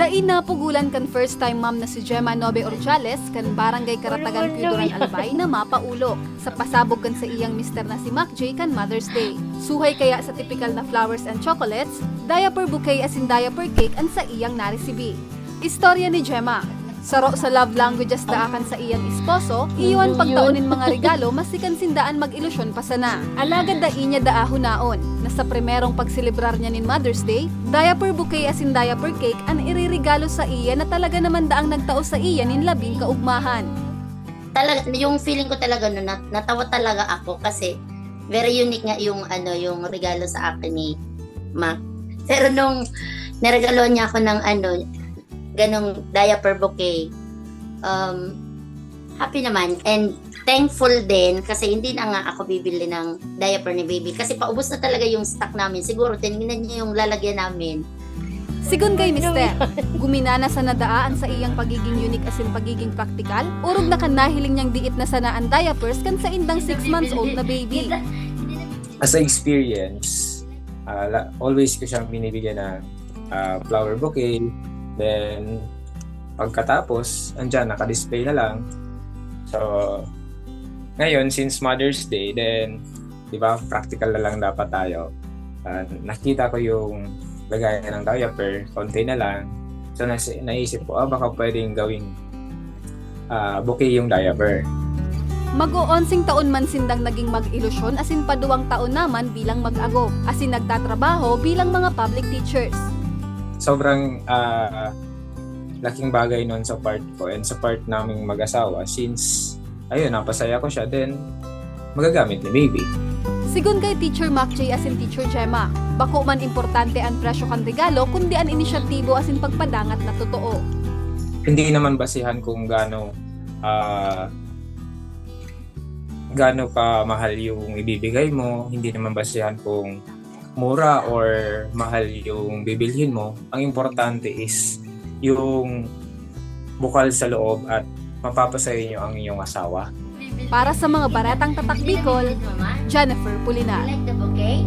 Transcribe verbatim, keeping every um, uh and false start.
Inapugulan kan first time mom na si Gemma Nobe Orjales kan Barangay Karatagan, Pio Duran, Albay, na mapaulok sa pasabog kan saiyang mister na si Mac Jay kan Mother's Day. Suhay kaya sa tipikal na flowers and chocolates, diaper bouquet asin diaper cake an saiyang naresibi. Istorya ni Gemma. Saro sa love languages daa kan saiyang esposo, iyo an pagtao nin mga regalo maski kan sinda an mag-ilusyon pa sana. Alagad dai niya daa hunaon na sa primerong pagselebrar niya nin Mother's Day, diaper bouquet asin diaper cake an ireregalo saiya na talaga naman daang nagtao saiya nin labing kaugmahan. Talaga, yung feeling ko talaga no, nat- natawa talaga ako kasi very unique nga yung ano, yung regalo sa akin ni Mac. Pero nung niregaluhan niya ako ng ano, ganong diaper bouquet, um, happy naman and thankful din kasi hindi na nga ako bibili ng diaper ni baby kasi paubos na talaga yung stock namin. Siguro tinignan niya yung lalagyan namin. Sigon kay mister, guminana sana daa an saiyang pagiging unique asin pagiging praktikal, orog na kan nahiling niyang diit na sana an diapers kan saindang six months old na baby. As a experience, ah, la- always ko siyang binibigyan ng ah, flower bouquet. Then, pagkatapos, andyan, nakadisplay na lang. So, ngayon, since Mother's Day, then, di ba, practical na lang dapat tayo. Ah, nakita ko yung lagayan ng diaper, konti na lang. So, nasi- naisip ko, ah, baka pwedeng gawing ah, bouquet yung diaper. Mag-oonsing taon man sindang naging mag-ilusyon asin paduwang taon naman bilang mag-agom asin nagtatrabaho bilang mga public teachers. Sobrang ah, laking bagay nun sa part ko and sa part naming mag-asawa since ayun, napasaya ko siya, then magagamit ni baby. Sigon kay Teacher Mac Jay asin Teacher Gemma, bako man importante an presyo kan regalo kundi an inisyatibo asin pagpadangat na totoo. Hindi naman basihan kung gaano ah, gaano ka mahal yung ibibigay mo, hindi naman basihan kung mura or mahal yung bibilhin mo. Ang importante is yung bukal sa loob at mapapasaya nyo ang inyong asawa. Para sa mga baretang tatak Bicol, Jennifer Pulinar. Like the bouquet?